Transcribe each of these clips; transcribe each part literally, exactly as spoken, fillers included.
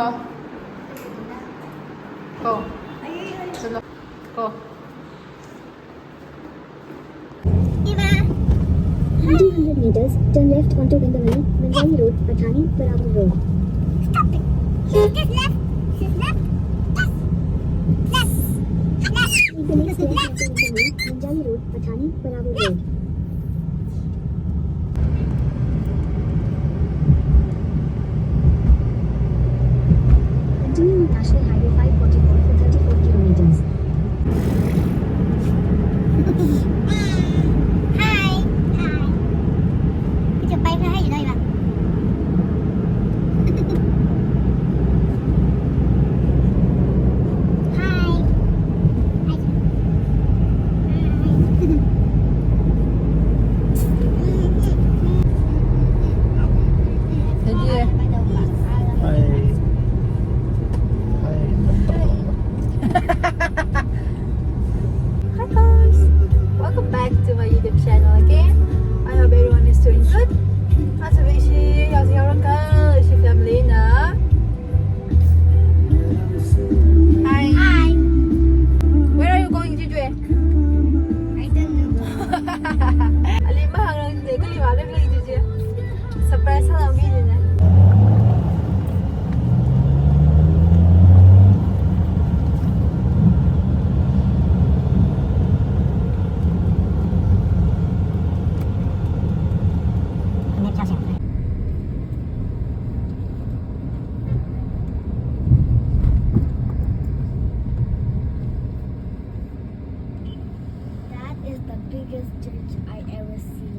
Go. Go. Go. Two hundred meters, turn left onto Gandamali, Manjari Road, Pathani, Paravur Road. Stop it. Just left. Just left. Yes. Left. Left. Take the next left onto Gandamali, Manjari Road, Pathani, Paravur Road. Continue on National Highway five forty-four for thirty-four kilometers. Hi. Hi. Hi. Hi. Hi guys, welcome back to my YouTube channel again. I hope everyone is doing good. Aja ishi, aja yaorang ka, ishi family na. Hi. Hi. Where are you going, Jujue? I don't know. Ali mahāngrang de, kali mahāngrang Jujue. Surprise sāmi jina. That is the biggest church I ever seen.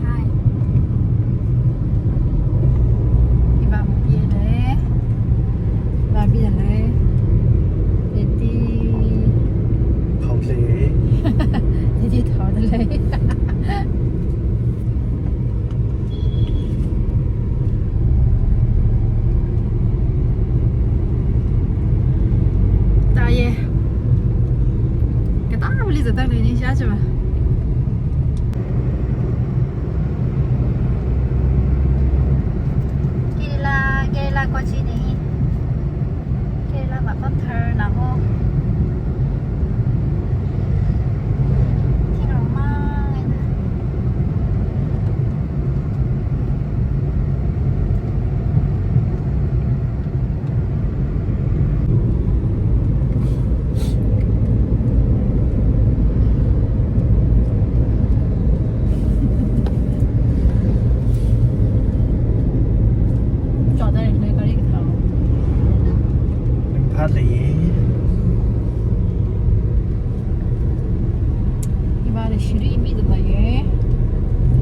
Hi. Iva mapile. Iva pile. Eti. Thaole. Eti thaole. Tāye. Katāvali zatta leini shāchava. Kerala, Kerala kochi ni. Kerala vāpam tharna ho. Thingrong mang eina. Jodai le gari kathā. Ringphā leiye. Iva le shiri mi da ye.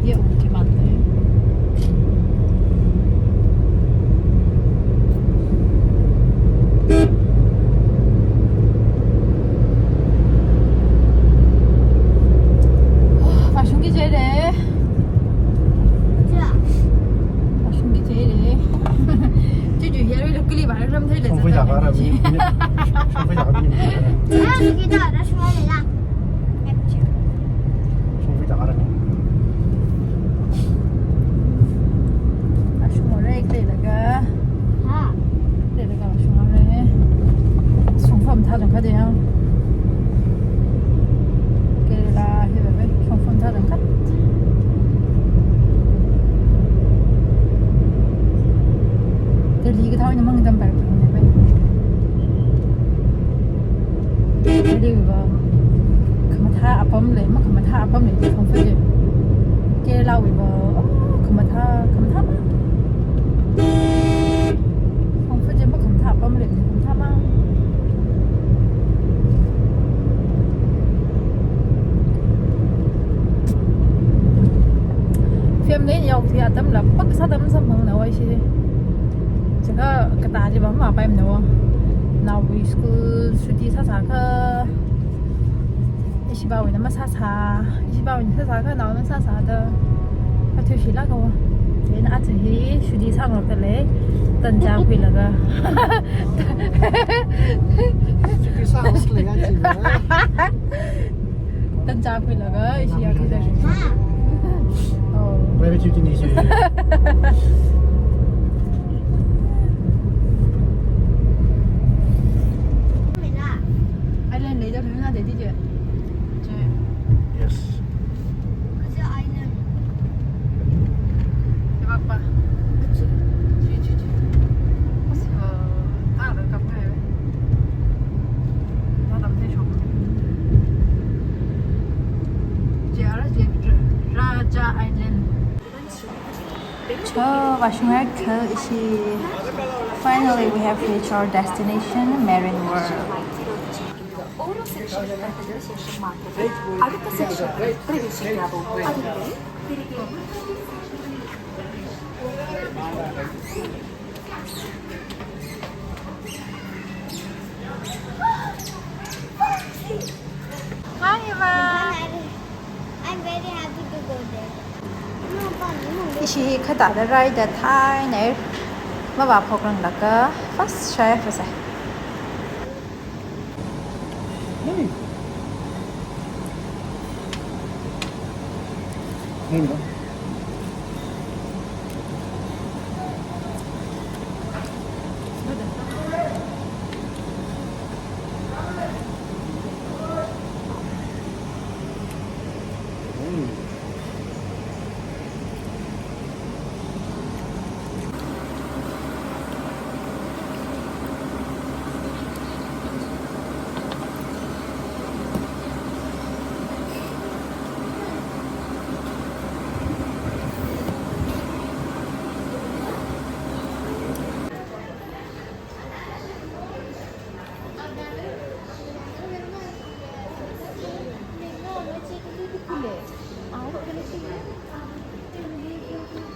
Ye u ki man de. Vāshungki jire. Vāshungki jire. Chuchu hiya ri lukli vāram thei le. Shongfei zāka ra mi. Shongfei zāka mi. Ah, kita ada semua ni lah. Shongfei zāka ra mi. Vāshungre kleilaga. Ha. Kleilaga vāshungre. Shongfa mathā chang kade yang. Kerala hi ve, shongfa mathā chang kade. Delhi kathā ina mang dam pai pai ve. Delhi va khamathā apam lei, makhamathā apam lei, shongfa chi. Kerala va, oh, khamathā, khamathā ma. Shongfa chi makhamathā apam lei, khamathā ma. Family ni yaoki atamla, pākasā atam samphangna wa ishi. Chikha katā chi va mapaimana wa. Naowui school chuti sāsākha, ishibawuina masāsā, ishibawuina sāsākha naona sāsāda, athishilāka va. Then aja hi chuti sāngarokdalei, tanja khuilaga. Chuti sāngarokdalei aja hi. Tanja khuilaga, ishi ya khuida. Oh. Private chuti ni shi. Island leida luna de di je. Yes. Chi, chi, chi. Raja Island. Cho, vāshunghaira ishi. Finally, we have reached our destination, Marine World. Hi, Eva. I'm very happy to go there. Ishi hi khatāda rāida thainair. Mavāphokranglāka, first shai fase. Hey. Hey, bro.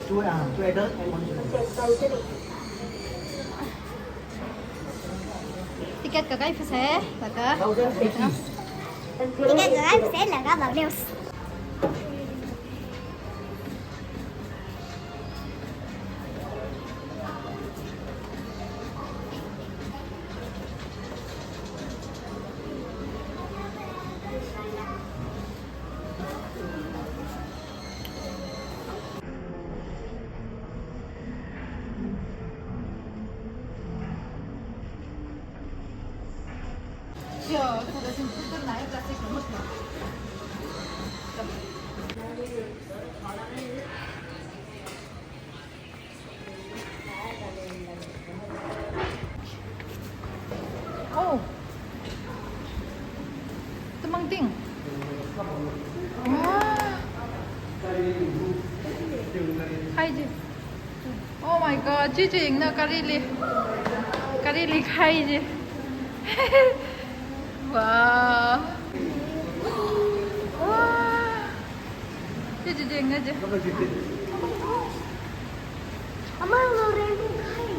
Two, uh, two adult and one children. Ticket kakai fase, laga. Thousand eighty. Ticket kakai fase, laga, Bangladesh. Oh. Tamang ting. Wow. Khai ji. Oh my God, chi chi yangna curry li. Curry li khai ji. Wow. Wow. Chi chi yangna ji. Ama, rainbow khai.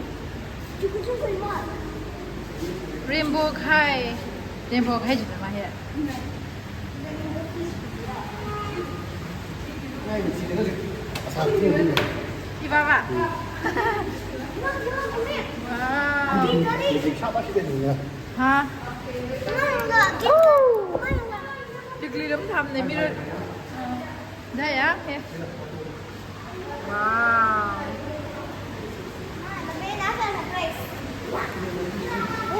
Chuku chuku ima. Rainbow khai. Rainbow khai jina ma he. Iba ba. Wow. Ha. Tikli lam tham ne mira. Daya, he. Wow.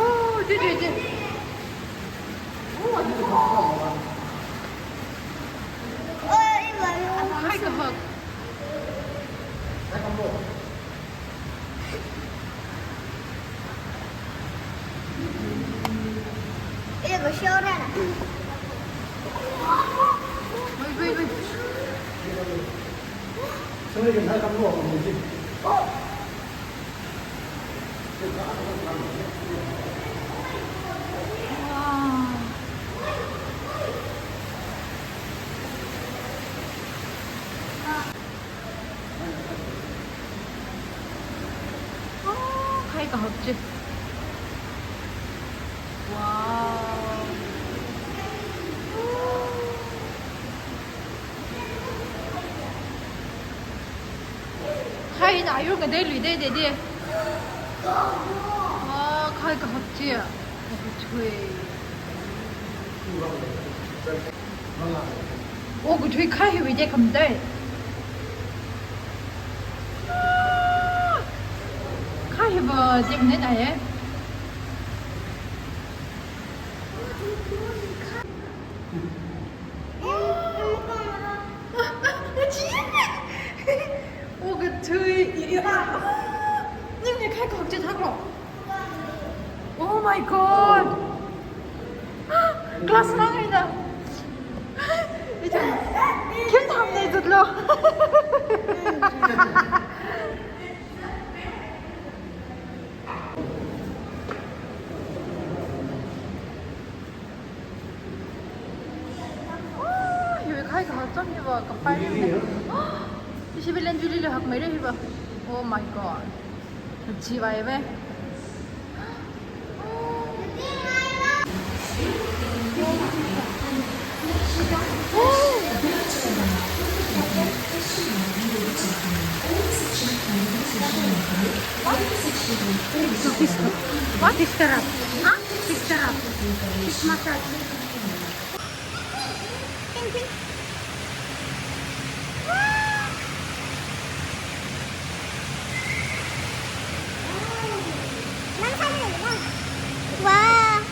Oh, did you, did. Oh, hi, kahak. Wait, wait, wait. Wow. Oh, khai kahak chi. Ai, ina ayur ngadei lui dei dei dei. Ah, khai kahak chi. Okathui. Okathui khai hiwui dei khamdei. Ah, khai hiva ding ne na ye. Okathui. Ning ne khai kahak chi thaklo. Oh my God. Glass mang haida. Ithum khen tham ne zatlo. Oh, hiwui khai kahak chang hiva, kapai hiva. Ishi bilen juli le hakmeira hiva. Oh my God. Chi vai ve. What is, what is tarap? Huh? Is tarap. Is massage. Wow.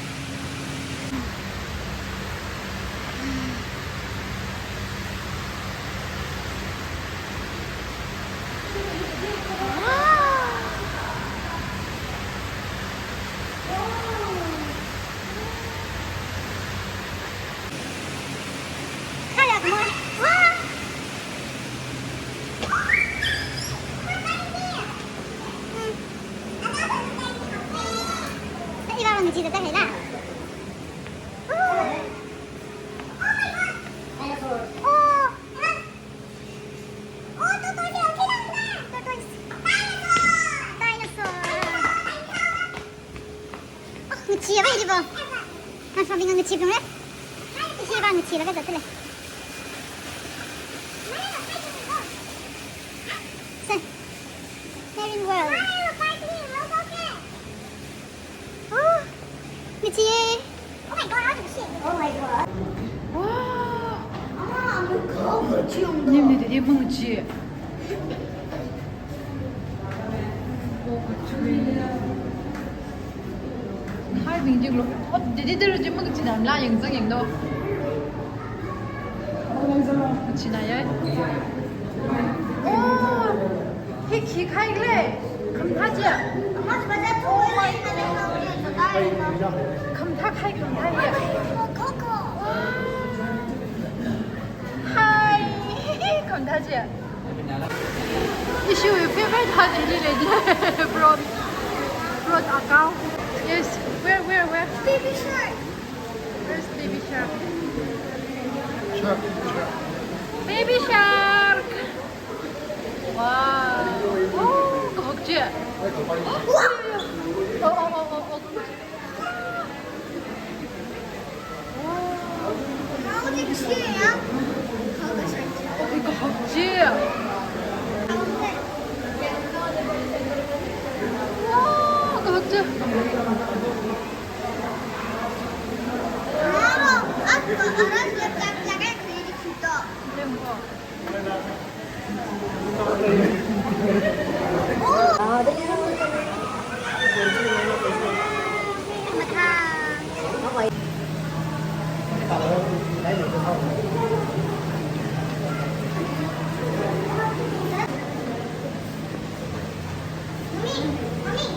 Ngathiya ba, idibo. Ngashobi ngathiya kung le. Idibo ngathiya laga zat le. Se. Marine World. Oh, ngathiya. Oh my God, how do you see it? Oh my God. Wow. Ah, I'm a cow. Nim ni didi mung chi. Oh, ngathiya. Hai bing jing lo. Oh, didi didi jing mung chi nam la yang zang yang do. Chi na ya. Oh, hi khi khai le. Kham tha chi. Kham tha khai kham tha ya. Hi. Kham tha chi. Ishi favorite hat ili le di. Prawn. Prawn akao. Yes. Where, where, where? Baby shark. Where's baby shark? Shark, shark. Baby shark. Wow. Oh, kahak chi. Oh, oh, oh, oh, oh.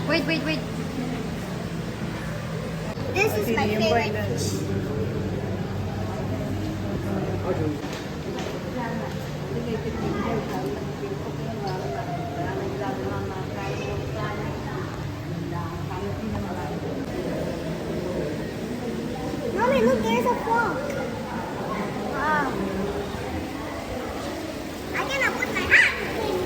Wait, wait, wait. This is my favorite fish. Mommy, look, there's a frog. Wow. I cannot put my hand in.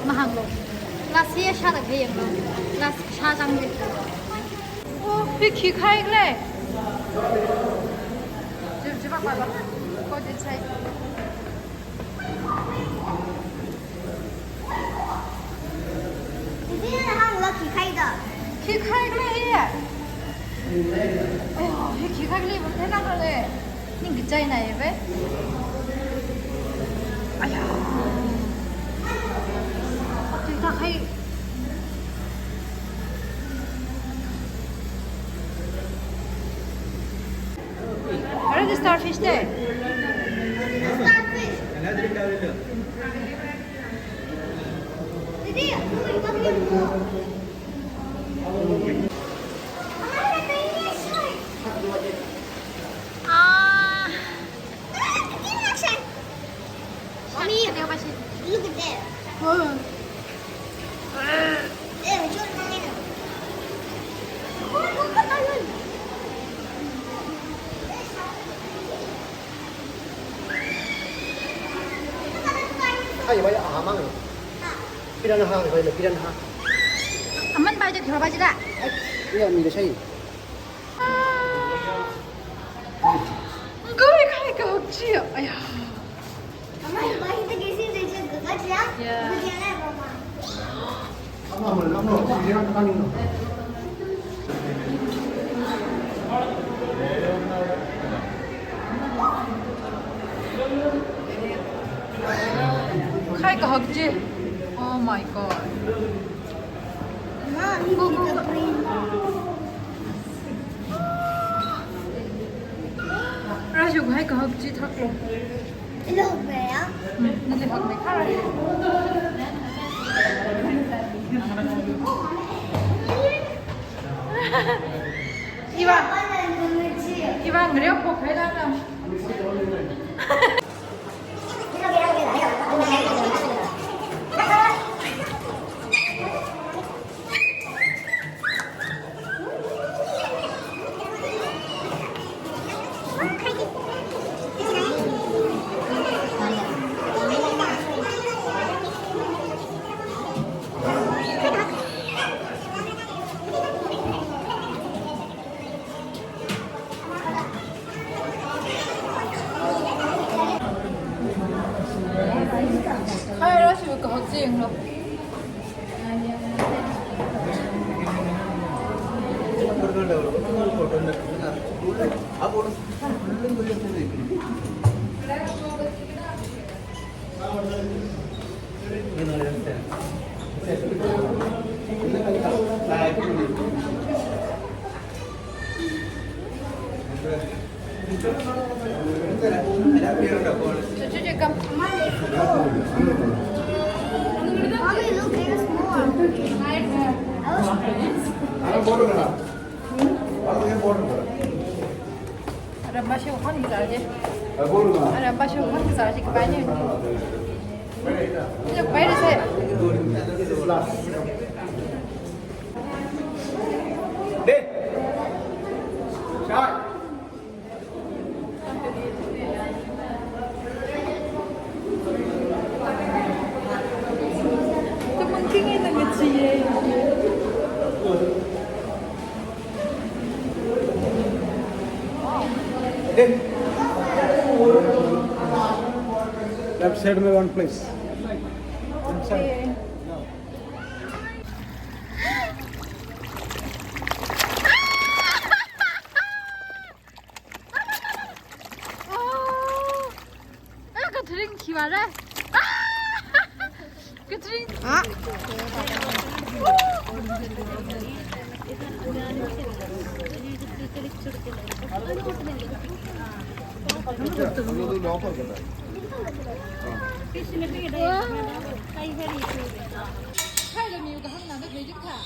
Mahang lo. Last year shāda kayang lo. Last shā zang le. Oh, hi khi khai le. Jim jim apa ba? Go inside. Didi, nana hāngla khi khai da. Khi khai le hi. Ayo, hi khi khai le, ba thena le. Ningkachai na e ve. Aya. Atu ta khai. Where is the starfish there? Starfish. Didi, look, look, look. Ah. Mommy, look at that. Hai, bai, aha mang. Piranha, bai, piranha. Aman bai, jadi bai, jadi. Iya, mi de sai. Gawui khai kahak chi. Aya. Aman bai, jadi kisi de, jadi kahak chi ya. Ya. Jadi ana mama. Khai kahak chi. Oh my God. Go, go, go. Raju khai kahak chi thaklo. Hello, Bea. Hmm, nali hak me kara. Iva. Iva, ngriya phok hai la na. Hai, Raju kahak chi yanglu. Chuchu, come. Mommy, look, there's more. Ramba shi khon ki zar je. Ramba shi khon ki zar je, ki bai ne. Look, where is it? Left side में one place. Left side. Oh, ah, ka tring khi ba re. Ah, ka tring. Ah. Wow. Hai, la mi ka hang na da kre jik tha.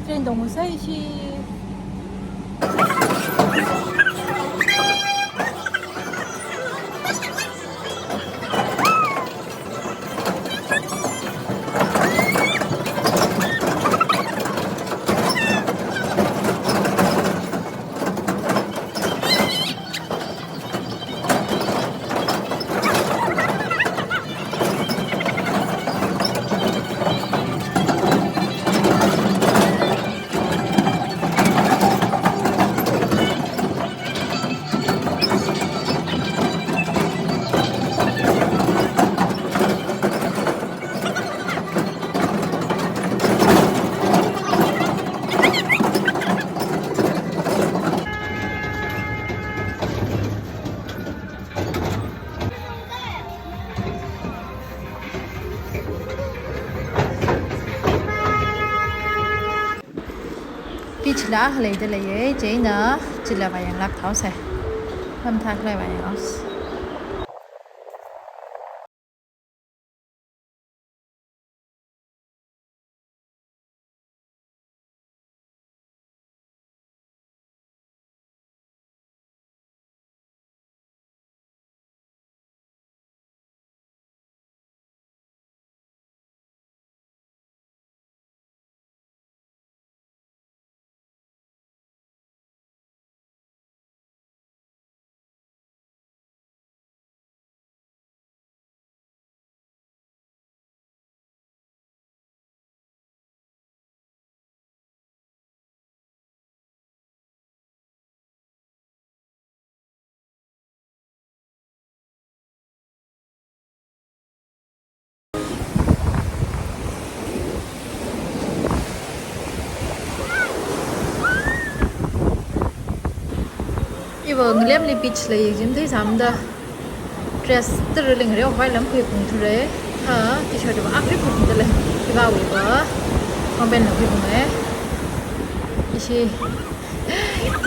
Train tongsa ishi. Beach la leida leiye, chieina chila vāyanglāk haosa. Lamthak lei vāyanghaosa. Iva ngalemli beach la yangchithei sāmada. Dress tara lingre, okhai lam khuiphung thure. Ha, t-shirt va akri phungda lei. Iva wiva. Pangpen la khuiphunge. Ishi.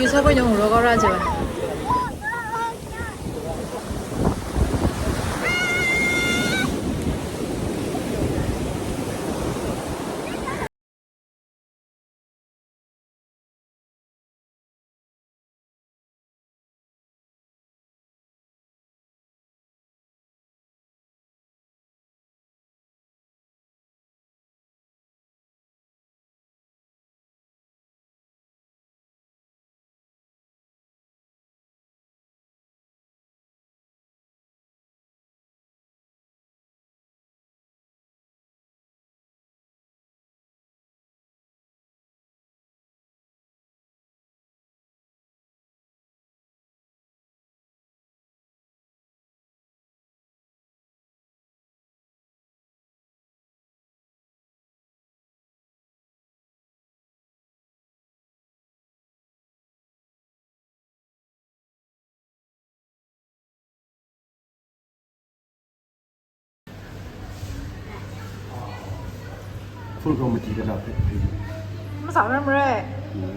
Yusa ko nyong ro ko ra je. Full committee ka la pe. Masāramre. Hmm.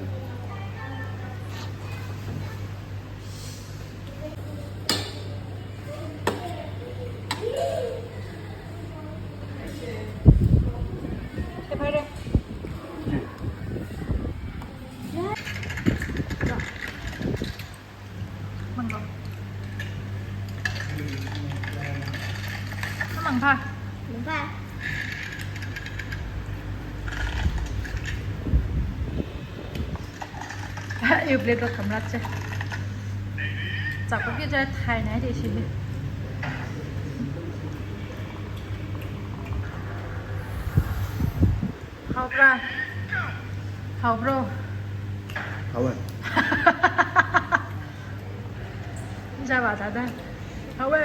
Mang lo. Mang pha. Mang pha. Yu plate lo kamrat che. Chak ko ki jai thai nai de shi. Haopra? Haopro? Haowa. Java thāda. Awe.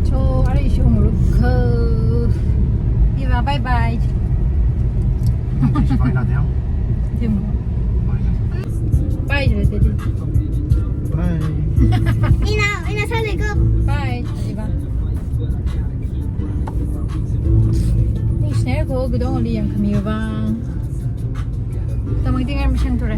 Cho, ari shong ruk ko. Iva, bye bye. Bye, Jyoti. Bye. Ina, ina sale ko. Bye, Iva. Ningshina ko, kudong li yangkhami vang. Tamang ting ai mashang ture.